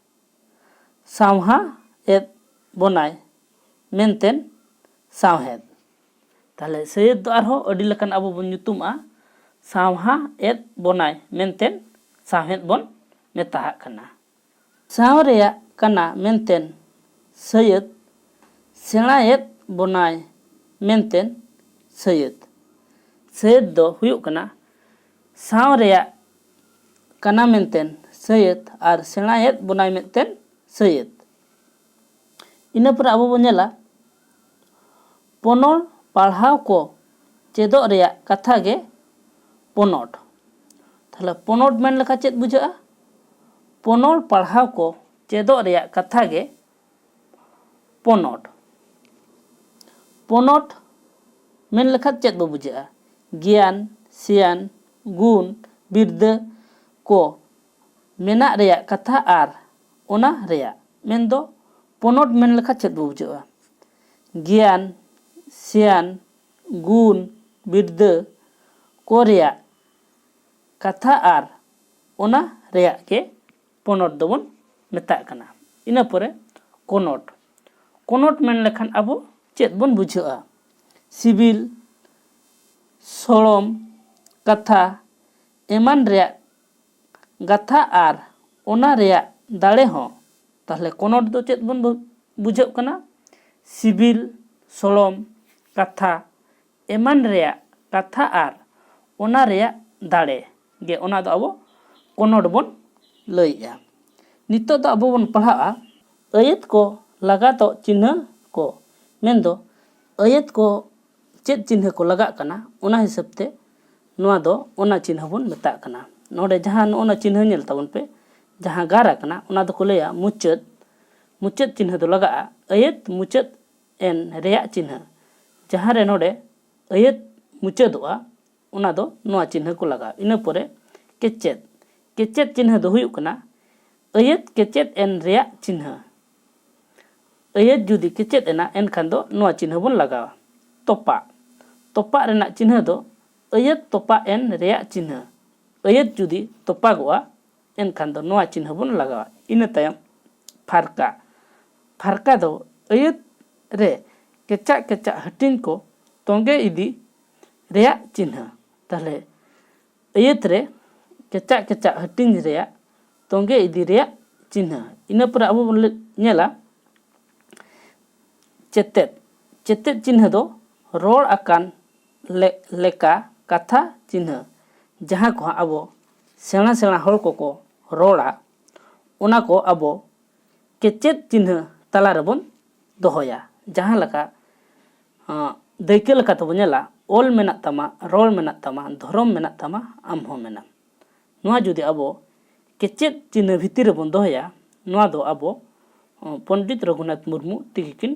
ᱥᱟᱶᱦᱟ ᱮᱫ ᱵᱚᱱᱟᱭ ᱢᱮᱱᱛᱮᱱ ᱥᱟᱶᱦᱮᱫ᱾ ᱛᱟᱦᱞᱮ ᱥᱟᱹᱭᱟᱹᱛ ᱫᱚ ᱟᱨᱦᱚᱸ ᱟᱹᱰᱤ ᱞᱮᱠᱟᱱ ᱟᱵᱚ ᱵᱚᱱ ᱧᱩᱛᱩᱢᱟᱜᱼᱟ᱾ ᱥᱟᱶᱦᱟ ᱮᱫ ᱵᱚᱱᱟᱭ ᱢᱮᱱᱛᱮᱱ ᱥᱟᱶᱦᱮᱫ ᱵᱚᱱ ᱢᱮᱛᱟᱦᱟᱜ ᱠᱟᱱᱟ᱾ ᱥᱟᱶ ᱨᱮᱭᱟᱜ ᱠᱟᱱᱟ ᱢᱮᱱᱛᱮᱱ ᱥᱟᱹᱭᱟᱹᱛ, ᱥᱮᱬᱟᱭᱮᱫ ᱵᱚᱱᱟᱭ ᱢᱮᱱᱛᱮᱱ ᱥᱟᱹᱭᱟᱹᱛ᱾ ᱥᱟᱹᱭᱟᱹᱛ ᱫᱚ ᱦᱩᱭᱩᱜ ᱠᱟᱱᱟ ᱥᱟᱶ ᱨᱮᱭᱟᱜ ᱠᱟᱱᱟ ᱢᱮᱱᱛᱮᱱ ᱥᱟᱹᱭᱟᱹᱛ ᱟᱨ ᱥᱮᱬᱟᱭᱮᱫ ᱵᱚᱱᱟᱭ ᱢᱮᱱᱛᱮᱱ ᱥᱟᱹᱭᱟᱹᱛ᱾ ᱤᱱᱟᱹ ᱯᱚᱨᱮ ᱟᱵᱚ ᱵᱚᱱ ᱧᱮᱞᱟ, ᱯᱚᱱᱚᱲ ᱯᱟᱲᱦᱟᱣ ᱠᱚ ᱪᱮᱫᱚᱜ ᱨᱮᱭᱟᱜ ᱠᱟᱛᱷᱟ ᱜᱮ ᱯᱚᱱᱚᱴ᱾ ᱛᱟᱦᱞᱮ ᱯᱚᱱᱚᱴ ᱢᱮᱱ ᱞᱮᱠᱷᱟᱱ ᱪᱮᱫ ᱵᱩᱡᱷᱟᱹᱜᱼᱟ? ᱯᱚᱱᱚᱲ ᱯᱟᱲᱦᱟᱣ ᱠᱚ ᱪᱮᱫᱚᱜ ᱨᱮᱭᱟᱜ ᱠᱟᱛᱷᱟ ᱜᱮ ᱯᱚᱱᱚᱴ᱾ ᱯᱚᱱᱚᱴ ᱢᱮᱱ ᱞᱮᱠᱷᱟᱱ ᱪᱮᱫ ᱵᱚ ᱵᱩᱡᱷᱟᱹᱜᱼᱟ? ᱜᱮᱭᱟᱱ, ᱥᱮᱭᱟᱱ, ᱜᱩᱱ, ᱵᱤᱨᱫᱟᱹ ᱠᱚ ᱢᱮᱱᱟᱜ ᱨᱮᱭᱟᱜ ᱠᱟᱛᱷᱟ ᱟᱨ ᱚᱱᱟ ᱨᱮᱭᱟᱜ᱾ ᱢᱮᱱᱫᱚ ᱯᱚᱱᱚᱴ ᱢᱮᱱ ᱞᱮᱠᱷᱟᱱ ᱪᱮᱫ ᱵᱚ ᱵᱩᱡᱷᱟᱹᱜᱼᱟ? ᱜᱮᱭᱟᱱ, ᱥᱮᱭᱟᱱ, ᱜᱩᱱ, ᱵᱤᱨᱫᱟᱹ ᱠᱚ ᱨᱮᱭᱟᱜ ᱠᱟᱛᱷᱟ ᱟᱨ ᱚᱱᱟ ᱨᱮᱭᱟᱜ ᱜᱮ ᱯᱚᱱᱚᱛ ᱫᱚᱵᱚᱱ ᱢᱮᱛᱟᱜ ᱠᱟᱱᱟ᱾ ᱤᱱᱟᱹ ᱯᱚᱨᱮ ᱠᱚᱱᱚᱴ᱾ ᱠᱚᱱᱚᱴ ᱢᱮᱱ ᱞᱮᱠᱷᱟᱱ ᱟᱵᱚ ᱪᱮᱫ ᱵᱚᱱ ᱵᱩᱡᱷᱟᱹᱜᱼᱟ? ᱥᱤᱵᱤᱞ, ᱥᱚᱲᱚᱢ, ᱠᱟᱛᱷᱟ ᱮᱢᱟᱱ ᱨᱮᱭᱟᱜ ᱜᱟᱛᱷᱟ ᱟᱨ ᱚᱱᱟ ᱨᱮᱭᱟᱜ ᱫᱟᱲᱮ ᱦᱚᱸ᱾ ᱛᱟᱦᱞᱮ ᱠᱚᱱᱚᱴ ᱫᱚ ᱪᱮᱫ ᱵᱚᱱ ᱵᱩ- ᱵᱩᱡᱷᱟᱹᱜ ᱠᱟᱱᱟ? ᱥᱤᱵᱤᱞ, ᱥᱚᱲᱚᱢ, ᱠᱟᱛᱷᱟ ᱮᱢᱟᱱ ᱨᱮᱭᱟᱜ ᱠᱟᱛᱷᱟ ᱟᱨ ᱚᱱᱟ ᱨᱮᱭᱟᱜ ᱫᱟᱲᱮ ᱜᱮ, ᱚᱱᱟ ᱫᱚ ᱟᱵᱚ ᱠᱚᱱᱚᱴ ᱵᱚᱱ ᱞᱟᱹᱭᱮᱜᱼᱟ᱾ ᱱᱤᱛᱚᱜ ᱫᱚ ᱟᱵᱚ ᱵᱚᱱ ᱯᱟᱲᱦᱟᱜᱼᱟ ᱟᱹᱭᱟᱹᱛ ᱠᱚ ᱞᱟᱜᱟᱛᱚᱜ ᱪᱤᱱᱦᱟᱹ ᱠᱚ, ᱢᱮᱱᱫᱚ ᱟᱹᱭᱟᱹᱛ ᱠᱚ ᱪᱮᱫ ᱪᱤᱱᱦᱟᱹ ᱠᱚ ᱞᱟᱜᱟᱜ ᱠᱟᱱᱟ, ᱚᱱᱟ ᱦᱤᱥᱟᱹᱵ ᱛᱮ ᱱᱚᱣᱟ ᱫᱚ ᱚᱱᱟ ᱪᱤᱱᱦᱟᱹ ᱵᱚᱱ ᱢᱮᱛᱟᱜ ᱠᱟᱱᱟ᱾ ᱱᱚᱰᱮ ᱡᱟᱦᱟᱸ ᱱᱚᱜᱼᱚ ᱱᱟ ᱪᱤᱱᱦᱟᱹ ᱧᱮᱞ ᱛᱟᱵᱚᱱ ᱯᱮ, ᱡᱟᱦᱟᱸ ᱜᱟᱨ ᱟᱠᱟᱱᱟ, ᱚᱱᱟ ᱫᱚᱠᱚ ᱞᱟᱹᱭᱟ ᱢᱩᱪᱟᱹᱫ᱾ ᱢᱩᱪᱟᱹᱫ ᱪᱤᱱᱦᱟᱹ ᱫᱚ ᱞᱟᱜᱟᱜᱼᱟ ᱟᱹᱭᱟᱹᱛ ᱢᱩᱪᱟᱹᱫ ᱮᱱ ᱨᱮᱭᱟᱜ ᱪᱤᱱᱦᱟᱹ᱾ ᱡᱟᱦᱟᱸ ᱨᱮ ᱱᱚᱰᱮ ᱟᱹᱭᱟᱹᱛ ᱢᱩᱪᱟᱹᱫᱚᱜᱼᱟ, ᱚᱱᱟ ᱫᱚ ᱱᱚᱣᱟ ᱪᱤᱱᱦᱟᱹ ᱠᱚ ᱞᱟᱜᱟᱣᱟ᱾ ᱤᱱᱟᱹ ᱯᱚᱨᱮ ᱠᱮᱪᱮᱫ᱾ ᱠᱮᱪᱮᱫ ᱪᱤᱱᱦᱟᱹ ᱫᱚ ᱦᱩᱭᱩᱜ ᱠᱟᱱᱟ ᱟᱹᱭᱟᱹᱛ ᱠᱮᱪᱮᱫ ᱮᱱ ᱨᱮᱭᱟᱜ ᱪᱤᱱᱦᱟᱹ᱾ ᱟᱹᱭᱟᱹᱛ ᱡᱩᱫᱤ ᱠᱮᱪᱮᱫ ᱮᱱᱟ, ᱮᱱᱠᱷᱟᱱ ᱫᱚ ᱱᱚᱣᱟ ᱪᱤᱱᱦᱟᱹ ᱵᱚᱱ ᱞᱟᱜᱟᱣᱟ᱾ ᱛᱚᱯᱟᱜ᱾ ᱛᱚᱯᱟᱜ ᱨᱮᱱᱟᱜ ᱪᱤᱱᱦᱟᱹ ᱫᱚ ᱟᱹᱭᱟᱹᱛ ᱛᱚᱯᱟᱜ ᱮᱱ ᱨᱮᱭᱟᱜ ᱪᱤᱱᱦᱟᱹ᱾ ᱟᱹᱭᱟᱹᱛ ᱡᱩᱫᱤ ᱛᱚᱯᱟᱜᱚᱜᱼᱟ, ᱮᱱᱠᱷᱟᱱ ᱫᱚ ᱱᱚᱣᱟ ᱪᱤᱱᱦᱟᱹ ᱵᱚᱱ ᱞᱟᱜᱟᱣᱟ᱾ ᱤᱱᱟᱹ ᱛᱟᱭᱚᱢ ᱯᱷᱟᱨᱠᱟ᱾ ᱯᱷᱟᱨᱠᱟ ᱫᱚ ᱟᱹᱭᱟᱹᱛ ᱨᱮ ᱠᱮᱪᱟᱜ ᱠᱮᱪᱟᱜ ᱦᱟᱹᱴᱤᱧ ᱠᱚ ᱛᱚᱸᱜᱮ ᱤᱫᱤ ᱨᱮᱭᱟᱜ ᱪᱤᱱᱦᱟᱹ᱾ ᱛᱟᱦᱞᱮ ᱟᱹᱭᱟᱹᱛ ᱨᱮ ᱠᱮᱪᱟᱜ ᱠᱮᱪᱟᱜ ᱦᱟᱹᱴᱤᱧ ᱨᱮᱭᱟᱜ ᱛᱚᱸᱜᱮ ᱤᱫᱤ ᱨᱮᱭᱟᱜ ᱪᱤᱱᱦᱟᱹ᱾ ᱤᱱᱟᱹ ᱯᱚᱨᱮ ᱟᱵᱚ ᱵᱚᱱ ᱞᱮ- ᱧᱮᱞᱟ ᱪᱮᱛᱮᱫ᱾ ᱪᱮᱛᱮᱫ ᱪᱤᱱᱦᱟᱹ ᱫᱚ ᱨᱚᱲ ᱟᱠᱟᱱ ᱞᱮ- ᱞᱮᱠᱟ ᱠᱟᱛᱷᱟ ᱪᱤᱱᱦᱟᱹ, ᱡᱟᱦᱟᱸ ᱠᱚ ᱦᱟᱸᱜ ᱟᱵᱚ ᱥᱮᱬᱟ ᱥᱮᱬᱟ ᱦᱚᱲ ᱠᱚᱠᱚ ᱨᱚᱲᱟ, ᱚᱱᱟ ᱠᱚ ᱟᱵᱚ ᱠᱮᱪᱮᱫ ᱪᱤᱱᱦᱟᱹ ᱛᱟᱞᱟ ᱨᱮᱵᱚᱱ ᱫᱚᱦᱚᱭᱟ᱾ ᱡᱟᱦᱟᱸ ᱞᱮᱠᱟ, ᱟᱸ, ᱫᱟᱹᱭᱠᱟᱹ ᱞᱮᱠᱟ ᱛᱮᱵᱚᱱ ᱧᱮᱞᱟ, ᱚᱞ ᱢᱮᱱᱟᱜ ᱛᱟᱢᱟ, ᱨᱚᱲ ᱢᱮᱱᱟᱜ ᱛᱟᱢᱟ, ᱫᱷᱚᱨᱚᱢ ᱢᱮᱱᱟᱜ ᱛᱟᱢᱟ, ᱟᱢ ᱦᱚᱸ ᱢᱮᱱᱟᱢ᱾ ᱱᱚᱣᱟ ᱡᱩᱫᱤ ᱟᱵᱚ ᱠᱮᱪᱮᱫ ᱪᱤᱱᱦᱟᱹ ᱵᱷᱤᱛᱤᱨ ᱨᱮᱵᱚᱱ ᱫᱚᱦᱚᱭᱟ, ᱱᱚᱣᱟ ᱫᱚ ᱟᱵᱚ, ᱚ, ᱯᱚᱱᱰᱤᱛ ᱨᱚᱜᱷᱩᱱᱟᱛᱷ ᱢᱩᱨᱢᱩ ᱛᱮᱜᱮ ᱠᱤᱱ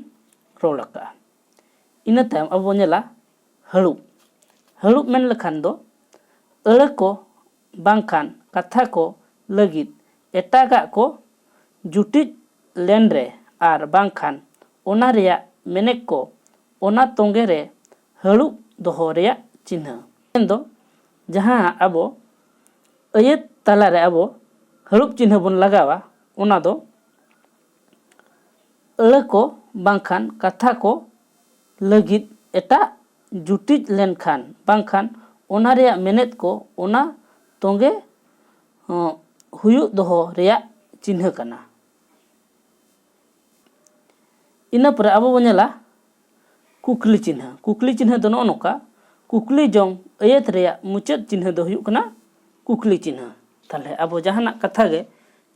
ᱨᱚᱲ ᱟᱠᱟᱫᱼᱟ᱾ ᱤᱱᱟᱹ ᱛᱟᱭᱚᱢ ᱟᱵᱚ ᱵᱚᱱ ᱧᱮᱞᱟ ᱦᱟᱹᱲᱩᱵ᱾ ᱦᱟᱹᱲᱩᱵ ᱢᱮᱱ ᱞᱮᱠᱷᱟᱱ ᱫᱚ ᱟᱹᱲᱟᱹ ᱠᱚ ᱵᱟᱝᱠᱷᱟᱱ ᱠᱟᱛᱷᱟ ᱠᱚ ᱞᱟᱹᱜᱤᱫ ᱮᱴᱟᱜᱟᱜ ᱠᱚ ᱡᱩᱴᱤᱡ ᱞᱮᱱ ᱨᱮ ᱟᱨ ᱵᱟᱝᱠᱷᱟᱱ ᱚᱱᱟ ᱨᱮᱭᱟᱜ ᱢᱮᱱᱮᱠ ᱠᱚ ᱚᱱᱟ ᱛᱚᱸᱜᱮ ᱨᱮ ᱦᱟᱹᱲᱩᱵ ᱫᱚᱦᱚ ᱨᱮᱭᱟᱜ ᱪᱤᱱᱦᱟᱹ᱾ ᱢᱮᱱᱫᱚ ᱡᱟᱦᱟᱸ ᱟᱵᱚ ᱟᱹᱭᱟᱹᱛ ᱛᱟᱞᱟᱨᱮ ᱟᱵᱚ ᱦᱟᱹᱲᱩᱵ ᱪᱤᱱᱦᱟᱹ ᱵᱚᱱ ᱞᱟᱜᱟᱣᱟ, ᱚᱱᱟ ᱫᱚ ᱟᱹᱲᱟᱹ ᱠᱚ ᱵᱟᱝᱠᱷᱟᱱ ᱠᱟᱛᱷᱟ ᱠᱚ ᱞᱟᱹᱜᱤᱫ ᱮᱴᱟᱜ ᱡᱩᱴᱤᱡ ᱞᱮᱱᱠᱷᱟᱱ ᱵᱟᱝᱠᱷᱟᱱ ᱚᱱᱟ ᱨᱮᱭᱟᱜ ᱢᱮᱱᱮᱫ ᱠᱚ ᱚᱱᱟ ᱛᱚᱸᱜᱮ, ᱦᱚᱸ, ᱦᱩᱭᱩᱜ ᱫᱚᱦᱚ ᱨᱮᱭᱟᱜ ᱪᱤᱱᱦᱟᱹ ᱠᱟᱱᱟ᱾ ᱤᱱᱟᱹ ᱯᱚᱨᱮ ᱟᱵᱚ ᱵᱚᱱ ᱧᱮᱞᱟ ᱠᱩᱠᱞᱤ ᱪᱤᱱᱦᱟᱹ᱾ ᱠᱩᱠᱞᱤ ᱪᱤᱱᱦᱟᱹ ᱫᱚ ᱱᱚᱜᱼᱚ ᱱᱚᱝᱠᱟ, ᱠᱩᱠᱞᱤ ᱡᱚᱝ ᱟᱹᱭᱟᱹᱛ ᱨᱮᱭᱟᱜ ᱢᱩᱪᱟᱹᱫ ᱪᱤᱱᱦᱟᱹ ᱫᱚ ᱦᱩᱭᱩᱜ ᱠᱟᱱᱟ ᱠᱩᱠᱞᱤ ᱪᱤᱱᱦᱟᱹ᱾ ᱛᱟᱦᱚᱞᱮ ᱟᱵᱚ ᱡᱟᱦᱟᱱᱟᱜ ᱠᱟᱛᱷᱟ ᱜᱮ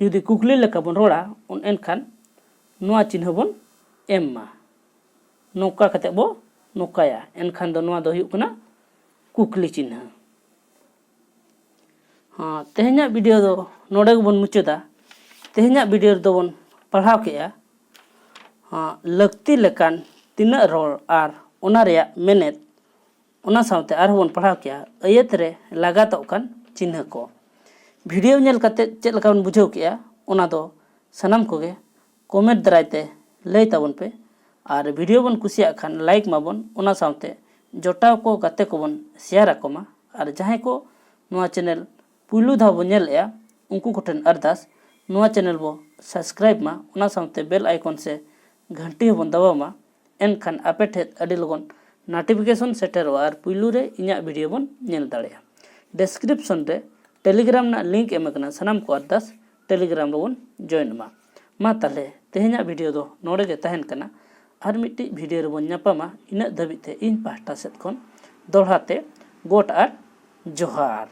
ᱡᱩᱫᱤ ᱠᱩᱠᱞᱤ ᱞᱮᱠᱟ ᱵᱚᱱ ᱨᱚᱲᱟ, ᱩᱱ ᱮᱱᱠᱷᱟᱱ ᱱᱚᱣᱟ ᱪᱤᱱᱦᱟᱹ ᱵᱚᱱ ᱮᱢ ᱢᱟ᱾ ᱱᱚᱝᱠᱟ ᱠᱟᱛᱮ ᱵᱚ ᱱᱚᱝᱠᱟᱭᱟ, ᱮᱱᱠᱷᱟᱱ ᱫᱚ ᱱᱚᱣᱟ ᱫᱚ ᱦᱩᱭᱩᱜ ᱠᱟᱱᱟ ᱠᱩᱠᱞᱤ ᱪᱤᱱᱦᱟᱹ᱾ ᱦᱚᱸ, ᱛᱮᱦᱮᱧᱟᱜ ᱵᱷᱤᱰᱤᱭᱳ ᱫᱚ ᱱᱚᱰᱮ ᱜᱮᱵᱚᱱ ᱢᱩᱪᱟᱹᱫᱟ᱾ ᱛᱮᱦᱮᱧᱟᱜ ᱵᱷᱤᱰᱤᱭᱳ ᱨᱮᱫᱚ ᱵᱚᱱ ᱯᱟᱲᱦᱟᱣ ᱠᱮᱜᱼᱟ, ᱦᱚᱸ, ᱞᱟᱹᱠᱛᱤ ᱞᱮᱠᱟᱱ ᱛᱤᱱᱟᱹᱜ ᱨᱚᱲ ᱟᱨ ᱚᱱᱟ ᱨᱮᱭᱟᱜ ᱢᱮᱱᱮᱫ᱾ ᱚᱱᱟ ᱥᱟᱶᱛᱮ ᱟᱨᱦᱚᱸ ᱵᱚᱱ ᱯᱟᱲᱦᱟᱣ ᱠᱮᱜᱼᱟ ᱟᱹᱭᱟᱹᱛ ᱨᱮ ᱞᱟᱜᱟᱛᱚᱜ ᱠᱟᱱ ᱪᱤᱱᱦᱟᱹ ᱠᱚ᱾ ᱵᱷᱤᱰᱤᱭᱳ ᱧᱮᱞ ᱠᱟᱛᱮ ᱪᱮᱫ ᱞᱮᱠᱟ ᱵᱚᱱ ᱵᱩᱡᱷᱟᱹᱣ ᱠᱮᱜᱼᱟ, ᱚᱱᱟ ᱫᱚ ᱥᱟᱱᱟᱢ ᱠᱚᱜᱮ ᱠᱚᱢᱮᱱᱴ ᱫᱟᱨᱟᱭ ᱛᱮ ᱞᱟᱹᱭ ᱛᱟᱵᱚᱱ ᱯᱮ᱾ ᱟᱨ ᱵᱷᱤᱰᱤᱭᱳ ᱵᱚᱱ ᱠᱩᱥᱤᱭᱟᱜ ᱠᱷᱟᱱ ᱞᱟᱭᱤᱠ ᱢᱟᱵᱚᱱ, ᱚᱱᱟ ᱥᱟᱶᱛᱮ ᱡᱚᱴᱟᱣ ᱠᱚ ᱜᱟᱛᱮ ᱠᱚᱵᱚᱱ ᱥᱮᱭᱟᱨ ᱟᱠᱚ ᱢᱟ᱾ ᱟᱨ ᱡᱟᱦᱟᱸᱭ ᱠᱚ ᱱᱚᱣᱟ ᱪᱮᱱᱮᱞ ᱯᱩᱭᱞᱩ ᱫᱷᱟᱣ ᱵᱚᱱ ᱧᱮᱞᱮᱜᱼᱟ, ᱩᱱᱠᱩ ᱠᱚᱴᱷᱮᱱ ᱟᱨᱫᱟᱥ, ᱱᱚᱣᱟ ᱪᱮᱱᱮᱞ ᱵᱚ ᱥᱟᱵᱥᱠᱨᱟᱭᱤᱵ ᱢᱟ, ᱚᱱᱟ ᱥᱟᱶᱛᱮ ᱵᱮᱞ ᱟᱭᱠᱚᱱ ᱥᱮ ᱜᱷᱟᱱᱴᱤ ᱦᱚᱸᱵᱚᱱ ᱫᱟᱵᱟᱣ ᱢᱟ᱾ ᱮᱱᱠᱷᱟᱱ ᱟᱯᱮ ᱴᱷᱮᱱ ᱟᱹᱰᱤ ᱞᱚᱜᱚᱱ ᱱᱳᱴᱤᱯᱷᱤᱠᱮᱥᱚᱱ ᱥᱮᱴᱮᱨᱚᱜᱼᱟ ᱟᱨ ᱯᱩᱭᱞᱩ ᱨᱮ ᱤᱧᱟᱹᱜ ᱵᱷᱤᱰᱤᱭᱳ ᱵᱚᱱ ᱧᱮᱞ ᱫᱟᱲᱮᱭᱟᱜᱼᱟ᱾ ᱰᱮᱥᱠᱨᱤᱯᱥᱚᱱ ᱨᱮ ᱴᱮᱞᱤᱜᱨᱟᱢ ᱨᱮᱱᱟᱜ ᱞᱤᱝᱠ ᱮᱢ ᱟᱠᱟᱱᱟ, ᱥᱟᱱᱟᱢ ᱠᱚ ᱟᱨᱫᱟᱥ ᱴᱮᱞᱤᱜᱨᱟᱢ ᱨᱮᱵᱚᱱ ᱡᱚᱭᱮᱱ ᱢᱟ᱾ ᱢᱟ ᱛᱟᱦᱞᱮ ᱛᱮᱦᱮᱧᱟᱜ ᱵᱷᱤᱰᱤᱭᱳ ᱫᱚ ᱱᱚᱰᱮ ᱜᱮ ᱛᱟᱦᱮᱱ ᱠᱟᱱᱟ᱾ ᱟᱨ ᱢᱤᱫᱴᱤᱡ ᱵᱷᱤᱰᱤᱭᱳ ᱨᱮᱵᱚᱱ ᱧᱟᱯᱟᱢᱟ᱾ ᱤᱱᱟᱹᱜ ᱫᱷᱟᱹᱵᱤᱡ ᱛᱮ ᱤᱧ ᱯᱟᱦᱴᱟ ᱥᱮᱫ ᱠᱷᱚᱱ ᱫᱚᱦᱲᱟ ᱛᱮ ᱜᱚᱰ ᱟᱨ ᱡᱚᱦᱟᱨ᱾